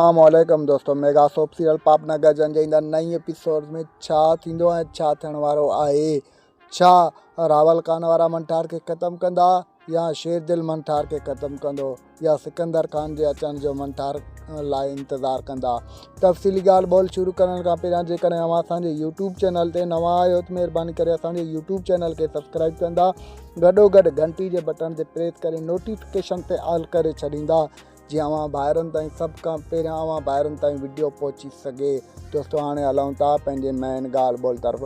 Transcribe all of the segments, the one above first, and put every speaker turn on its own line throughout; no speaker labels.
السلام عليڪم دوستو ميگا سوپ سيريل پاپ نگر جن جي ايندڙ نئين ايپيسوڊ ۾ ڇا ٿيندو ۽ ڇا ٿيڻ وارو آهي ڇا راول خان وارا منٺار کي ختم ڪندا يا شير دل منٺار کي ختم ڪندو يا سڪندر خان جي اچڻ جو منٺار لاء انتظار ڪندا تفصيلي ڳالهه ٻولهه شروع ڪرڻ کان پهريان جيڪڏهن اوهان اسان جي يوٽيوب چينل تي نوان آهيو ته مهرباني ڪري اسان جي يوٽيوب چينل کي سبسڪرائب ڪندا گڏو گڏ گهنٽي جي بٽڻ تي پريس ڪري نوٽيفڪيشن تي آل ڪري ڇڏيندا جيئن اوهان ڀائرن تائين سڀ کان پهريان اوهان ڀائرن تائين وڊيو پهچي سگهي. دوستو هاڻي هلون ٿا پنهنجي مين ڳالهه ٻولهه طرف.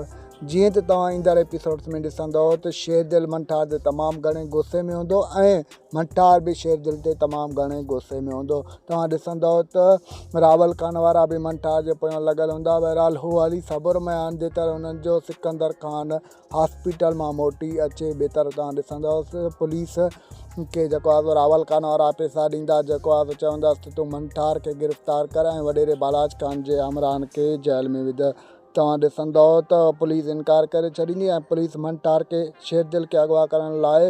جيئن ته توهان ايندڙ ايپيسوڊس ۾ ڏسندؤ ته شير دل منٺار تي تمام گهڻي غصي ۾ هوندو ۽ منٺار به شير دل تي تمام گهڻي غصي ۾ هوندو. توهان ڏسندؤ ته راول خان وارا به منٺار جي پويان لڳل هوندا. بهرحال هو هلي صبر ۾ آهن جيتر هنن جو سڪندر خان هاسپيٽل مان موٽي اچي ٻي طرف توهان ڏسندؤس پوليس کي جيڪو آهي سو راول خان وارا پئسا ڏيندا جيڪو آهي سو چوندس ته تون منٺار کي گرفتار ڪر ۽ وڏيري بالاچ خان جي همراهن کي جيل ۾ وجهه توهان ڏسندؤ ته پوليس انڪار ڪري ڇڏيندي ۽ پوليس منٺار کي شيردل کي اغوا ڪرڻ لاء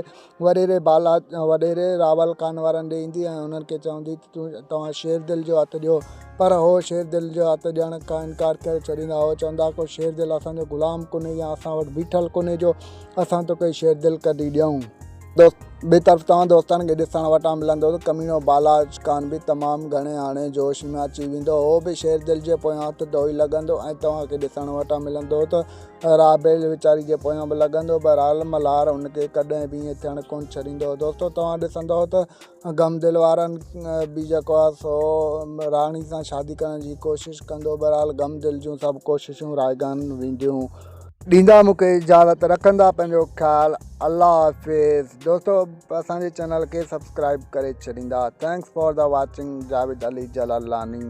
وڏيري بالاچ وڏيري راول خان وارن ڏي ايندي ۽ انهن کي چوندي ته تون توهان شيردل جو هٿ ڏيو پر هو شيردل جو هٿ ڏيڻ کان انڪار ڪري ڇڏيندا هو چوندا ڪو شيردل اسان جو غلام ڪونهي يا اسان وٽ بيٺل ڪونهي جو اسان توکي شيردل ڪڍي ڏيون. دوست ٻي طرف توهان دوستن کي ڏسڻ وٽان ملندو ته ڪميڻو بالاچ خان به تمام گهڻي هاڻي جوش ۾ اچي ويندو هو به شيردل جي پويان هٿ ڌوئي لڳندو ۽ توهان کي ڏسڻ وٽان ملندو ته رابيل ويچاري جي پويان به لڳندو. بهرحال ملهار هن کي ڪڏهن به ائين ٿيڻ ڪونه ڇڏيندو هو. دوستو توهان ڏسندؤ ته غم دل وارن به جيڪو آهي سو راڻي سان شادي ڪرڻ جي ڪوشش ڪندو. بهرحال غم دل جون سڀ ڪوششون رائگان وينديون. ڏيندا مون کي اجازت رکندا پنهنجو خيال الله حافظ دوستو اسان جي چينل کي سبسڪرائب ڪري ڇڏيندا thanks for the watching Javed Ali Jalalani.